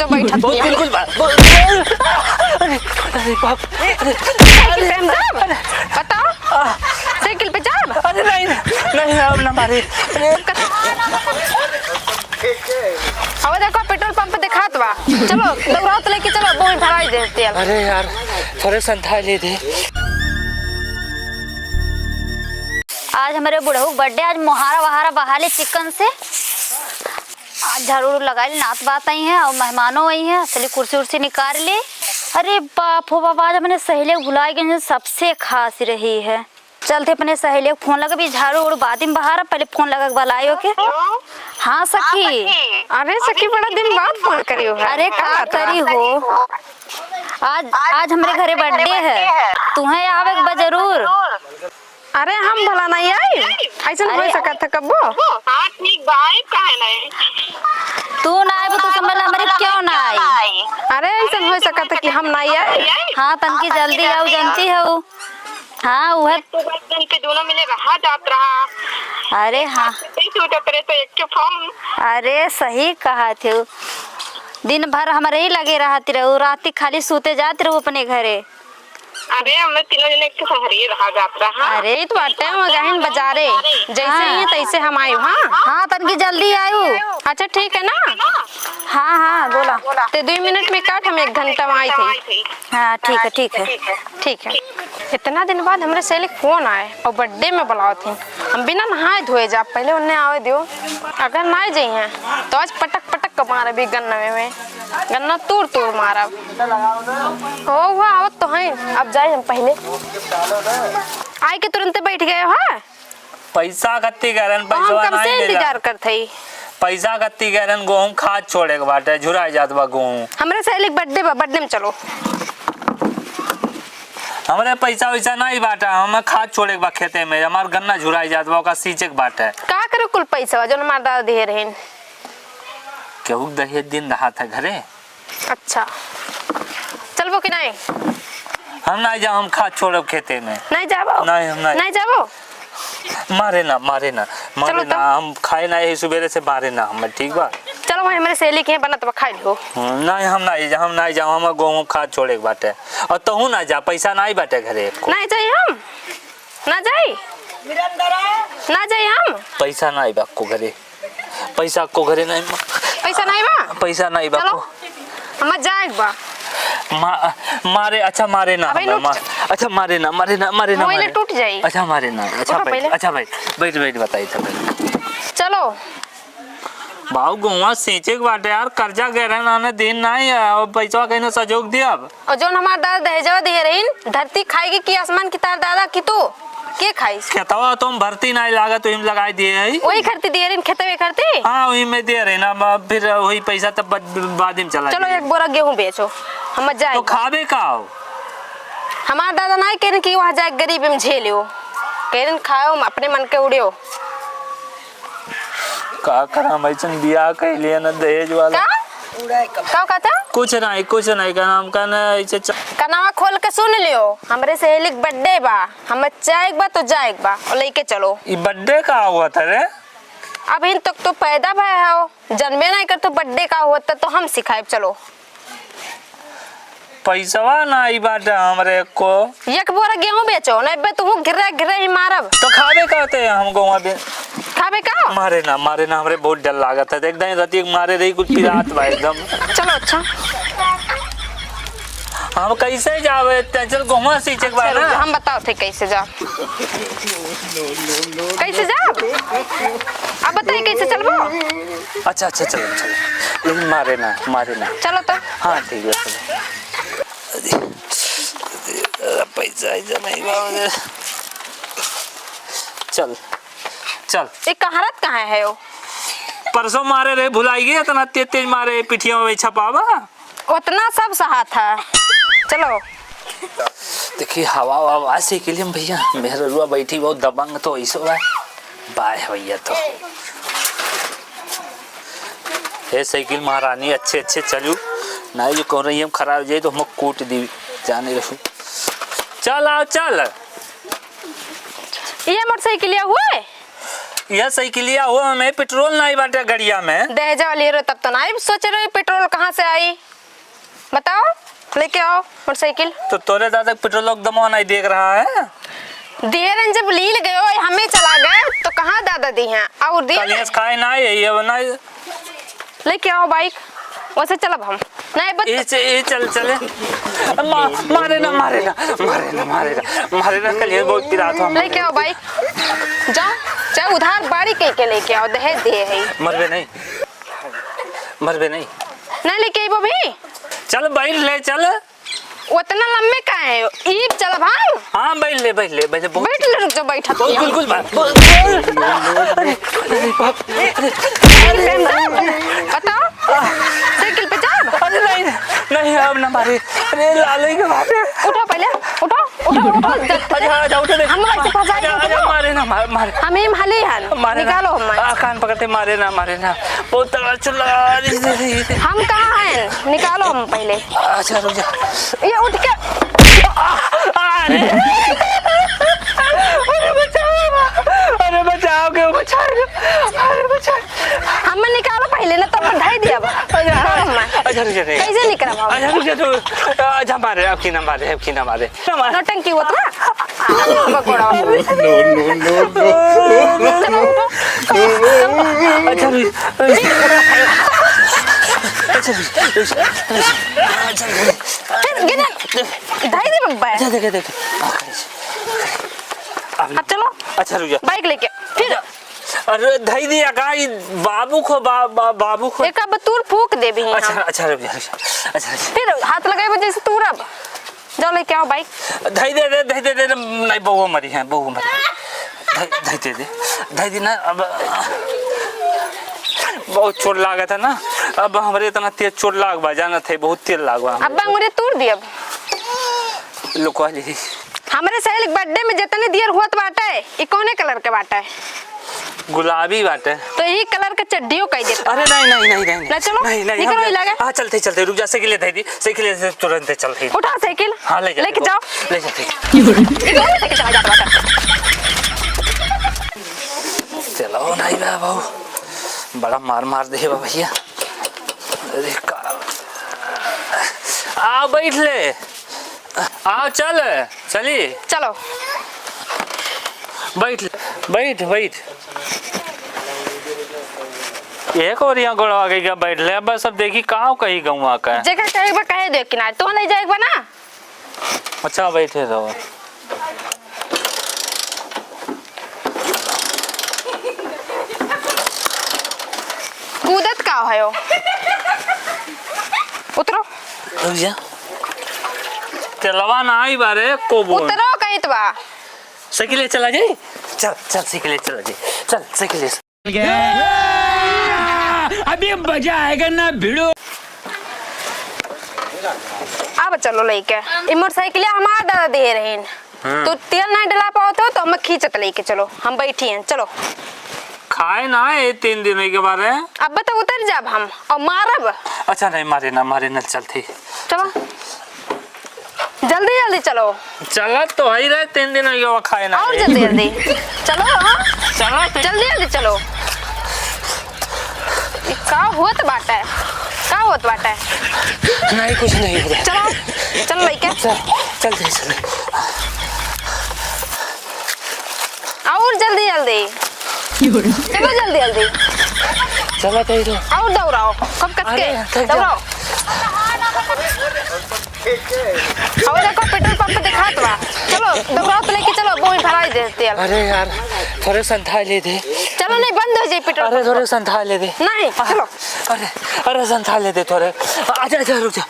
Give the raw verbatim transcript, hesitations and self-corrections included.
तो बैठा बहुत बिल्कुल बा-, बहुत, अरे, अरे बाप, अरे, साइकिल पे हम जाब? बताओ, साइकिल पे जाब? अरे नहीं, नहीं, अब ना मारे। अरे। अब देखो, पेट्रोल पंप देखात बा। चलो, दौड़ाओ तो लेके चलो, वो भी भराई दे तेल। अरे यार, थोड़े संधा ले दे। आज हमरे बुढ़ऊ बर्थडे, आज मोहारा वहारा बहा ले चिकन से। आज झाड़ू उड़ू लगाई ले, नात बात आई हैं और मेहमानों आई हैं, चली कुर्सी उर्सी निकाल ले। अरे बाप हो बाप, आज अपने सहेलिया के भुलाई गई, जो सबसे खास रही है। चलते अपने सहेलिया के फोन लगा, अभी झाड़ू उड़ू बाद में बहार, पहले फोन लगा के बुलायो के। हाँ सखी। अरे सखी, बड़ा दिन बाद फोन करियो है। अरे का करी हो, आज, आज हमरे घरे बर्थडे है, तुहें आवे के बा जरूर। अरे हम भला नहीं आई, ऐसन हो अरे सकत है कब्बो? हाँ ठीक बा, आइब काहे नहीं? तू ना आइब तो समझ ला हमरे क्यों ना आई। अरे ऐसन हो सकत है कि हम नहीं आई। हाँ तनकी जल्दी आऊ, जानती हो। हाँ उहे। तो बस तुम के दोनों मिले रहा जात रहा। अरे हाँ। छुट्टी छूटत रहे तो एक के फोन। अरे सही कहा थे, दिन भर हमरे ही लगे रहती रहू, राती खाली सूते जात रहू अपने घरे। अरे, हमने तीनों जने एक संगरिये रहा जात रहा। अरे, ई तो बाटे, हम गहिन बजारे। जैसे हाँ। ही तैसे हम आयु, हाँ? हाँ, तनकी जल्दी आयु। अच्छा, ठीक है ना? हाँ, हाँ, बोला। ते दुई मिनट में काट, हम एक घंटा में आई थी। हाँ, ठीक है, ठीक है। ठीक है। इतना दिन बाद हमरे सहेली के फोन आए और बर्थडे में बुलावत ही। हम बिना नहाए धोए जा, पहले उन्हें आवे दियो। अगर ना जाइए, तो आज पटक पटक के मारब ई गन्नवे में। गन्ना तूर तूर मारब। हो हुआ आवत तो हैं, अब जाई हम पहले। आई के तुरंते बैठ गए हो, हाँ? पैसा कत्ती कह रहन, हम पैसा कब नहीं से मिला। इंतजार करत हई। पैसा कत्ती कह रहन, गेहूं खाद छोड़े के बाटे, झुराई जात बा गेहूं। हमरे सहेली के बर्थडे बा, बर्थडे में चलो। हमरे पैसा वैसा नहीं बाटे, हमें खाद छोड़े के बा खेते में, हमार गन्ना झुराई जात बा, ओका सींचे के बाटे। का करे कुल पैसा जो हमार दादा दिए रहन? केहू के दहेज दिन रहा था घरे। अच्छा, चलबो कि नहीं? हम नहीं जाओ, हम खाद छोड़ब खेते में। नहीं जाबो? नहीं, हम नहीं। नहीं जाबो? मारे ना, मारे ना, मारे चलो ना, तो। हम खाए ना, यही सुबेरे से मारे ना, हम ठीक बा। चलो, वहीं हमरे सहेली के यहाँ बनत बा, खाई लिहो। हम्म, नहीं, हम नहीं जा, हम नहीं जाओ, हम गेहूं खाद छोड़े के बाटे। और तहू ना जा, पैसा नहीं बाटे घरे एको। नहीं जाई हम, ना जाई, ना जाई हम। पैसा नहीं बा को घरे। पैसा को घरे नहीं बा। पैसा नहीं बा? पैसा नहीं बा चलो, को। हम जाए बा। मा-, मारे, अच्छा मारे ना अबे हमें, लूट। मा-, अच्छा मारे ना, मारे ना, मारे ना, मोबाइल मारे। टूट जाई। अच्छा मारे ना, अच्छा उठो बैठ, पहले। अच्छा बैठ, बैठ, बैठ, बताई था बैठ। चलो। बाबू गौवा सींचे के बाटे यार, कर्जा गहरे नाने दिन नहीं है, और पैसा कहीं ना सजोग दिया अब। और जौन हमार दादा दहेजवा दिए रहीन, धरती खाएगी कि आसमान की तार दादा की तू? के खाइस? खेतवा तो हम भरती नाई लागत, ओहिम लगाई दिए है। वही खरती दिए रहीन, खेतवे खरती? हाँ, वही में दिए रहीन, अब फिर वही पैसा तब बद-, बाद में चला चलो, जाए। एक बोरा गेहूं बेचो, हम जाए। तो खाबे का हो? हमार दादा नाई कहन कि वहाँ जाए गरीब में झेलियो, कहन खाओ, अपने मन के उड़ियो। का करा, हम ऐसन बियाह कैलिए ना दहेज वाला। का? का कहता? कुछ नहीं, कुछ नहीं, का नाम का ना ऐसे च- कनवा खोल के सुन लियो, हमरे सहेली के बर्थडे बा, हम जाएक बा तो जाएक बा और लेके चलो। ई बर्थडे का हुआ था रे? अभी तक तो पैदा भय हो, जनबे नहीं कर तो बर्थडे का हुआ था तो हम सिखाए, चलो। पैसवा ना आई बाटे हमरे को। एक बोरा गेहूं बेचो, नहीं बे तुहू घिरे घिरे ही मारब। तो खाबे कहते हैं हम गौवा बे। खाबे का? मारे ना, मारे ना, हमरे बहुत डर लागत है। देख दाई रतिया मारे रही कुछ पिरात बा एकदम। चलो अच्छा। हम कैसे जावे? ते चल गौवा सींचे के बाद अच्छा, ना। हम बताओ थे कैसे जा। कैसे जा? अब बताइए कैसे चलबो? अच्छा, अच्छा, चलो, चलो। लेकिन मारे ना, मारे ना। चलो तो। हाँ, ठीक है, चलो। पैसा, ऐसा नहीं बाबू। चल, चल। ये कहारत कहाँ है वो? परसों मारे रहे, भुलाई गए, इतना तेज तेज मारे, पिठिया में छपावा। उतना सब सहा था। चलो। देखी, हवा, हवा से के लिए भैया, मेहरुआ बैठी बहुत दबंग तो ऐसो है। बाय भैया तो। हे साइकिल महारानी, अच्छे, अच्छे चलू। नहीं जो कह रही हम खराब जाए तो हम कूट दी, जाने रहू। चल आओ, चल। ये मोटरसाइकिलिया हुए? यह साइकिलिया हुआ, हमें पेट्रोल नहीं बाटे गड़िया में। दहेजा वाली रो, तब तो नहीं सोच रही पेट्रोल कहाँ से आई। बताओ, लेके आओ मोटरसाइकिल। तो तोरे दादा के पेट्रोल के दमवा नहीं देख रहा है? देर जब लील गयो, हमें चला गए, तो कहाँ दादा दी हैं? और दिए कलेश खाए ना, ये, ये ना। लेके आओ बाइक, वैसे चलब हम। नहीं, बत- ये च-, ये चल, चले। मा-, मारे ना, मारे ना, मारे ना, मारे ना, मारे ना, कल ये बहुत पिरात हो। लेके आओ बाइक, जाओ, चाहे उधार बारी कह के लेके आओ, दहेज दिए है। मरबे नहीं, मरबे नहीं। नहीं लेके आइबो भी। चल, बैठ ले, चल। उतना लम्बे काहे हो? ईब चलब हम। हाँ, बैठ ले, बैठ ले, बैठ ले, बहुत बैठ ले, रुक जा, बैठत बहुत ही हम। गुलगुल बात, बहुत, बहुत, अरे, अरे, बाप, अरे, अरे, बताओ, साइकिल पे जाब? अरे, नहीं, नहीं, अब ना मारे। अरे, लाले के मारे। उठो पहले, उठो, उठो, उठो, जा। अच्छा, अच्छा, उठो, देख। हम मोबाइल से फंसा अच्छा, के अच्छा, उठो। मारे ना, मार, मारे। हम ही हली हन। मारे ना। निकालो हम। आ, कान पकड़ते, मारे ना, मारे ना। बहुत तगड़ा चिल्ला रही थी। हम कहाँ हैं? निकालो हम पहले। अच्छा, रुक जा। ये उठ के। आ, आ, अरे। अरे, बचाओ। अरे, बचाओ, क्यों बचा रहे हो? अरे, बचाओ। हम निकालो पहले ना, तो हम धई दिया अब। अच्छा, निकालो हम। अच्छा, रुक जा, रुक जा। कैसे निकलब हम? अच्छा, रुक जा, तू। अच्छा, मारे, अब की ना मारे, अब की ना मारे। नौटंकी होत बा। बकोड़ा। No, no, no, no। चलो, उठो। अच्छा, रुक, रुक। अच्छा, रुक, रुक, रुक। अच्छा, रुक। फिर गिने। धई दे बब्बा। अच्छा, देखे, देखे। अब चलो। अच्छा, रुक जा। बाइक लेके। फिर। अरे, धई दिया का? ई बाबू को, बा-, बा-, बाबू को। एक अब तूर फूक देबी हम। अच्छा, अच्छा, रुक जा, रुक जा। अच्छा, अच्छा। फिर हाथ लगाई वजह से तूर अब। जाओ लेके आओ बाइक। धई दे दे, धई दे दे, नहीं, बउआ मरी है, बउआ मरी है। धई, धई दे दे, धई दे ना, अब बहुत चोट लागत है ना, अब हमरे इतना तेज चोट लाग बा, जानत है, बहुत तेज लाग बा। अब अंगुरी तूर दियब। लुकवा ली। हमरे सहेली के birthday में जितने दियर होत बाटे, ई कौने colour के बाटे? गुलाबी बाटे। तो यही colour के चड्डियों कह देता। अरे नहीं, नहीं, नहीं, नहीं, नहीं। ना चलो, नहीं, नहीं, निकलो हम ही लगे। हाँ, चलते, चलते, रुक जा, साइकिल ले दे दी, साइकिल ले दे, तुरंत चल दे। उठा साइकिल। हाँ, ले जा, लेके ले जाओ। ले जा, ले जा। निकलो, साइकिल चला जाता है। चलो, नहीं बा बाबू, बड़ा मार मार दे बा भैया। अरे का, आ बैठ ले। आओ, चल, चली। चलो। बैठ, बैठ, बैठ। एक ओरिया गोड़वा के क्या बैठ ले, बस अब देखी का कही गौवा का। जेकर कहे बा, कहे दे किनारे, तो नहीं जाए बा ना। अच्छा, बैठे रहो। कूदत का हो? उतरो। रुक जा। तेलवा ना आई बारे को बोल। उतरो कहित बा। साइकिल ले चला जाई। चल, चल, साइकिल ले चला जाई। चल, साइकिल ले। अभी मजा आएगा ना भिड़ो। अब चलो लेके। ई मोटरसाइकिल हमार दादा दे रहे हैं। हाँ। तू तेल नहीं डला पावत हो तो हम खींचत लेके चलो, हम बैठी हैं, चलो। खाए ना है तीन दिन के बाद है। अब तो उतर जाब हम और मारब। अच्छा नहीं, मारे ना, मारे ना, चलते। चलो, जल्दी जल्दी चलो। चलत तो है रे, तीन दिन हो गया खाए ना और है। जल्दी जल्दी चलो, हाँ। चलो तो। जल्दी जल्दी चलो। ई का होत बाटे? का होत बाटे? नहीं, कुछ नहीं हो रहा। चलो, चल लइके। चल, चल, चल, चल। और जल्दी, जल्दी। चलो, जल्दी, जल्दी। चलो, चल, चल। और दौड़ाओ, खूब कस के अरे, थक जा। दौड़ाओ। और देखो, पेट्रोल पंप दिखात बा। चलो, दौड़ाओ तो लेके चलो, वो भी भराई दे तेल। अरे यार, थोड़े संथा ले दे। चलो, नहीं, बंद हो जाए पेट्रोल अरे, पंप। थोड़े संथा ले दे। नहीं, चलो। अरे, अरे, संथा ले दे थोड़े। आजा, आजा, रुक जा।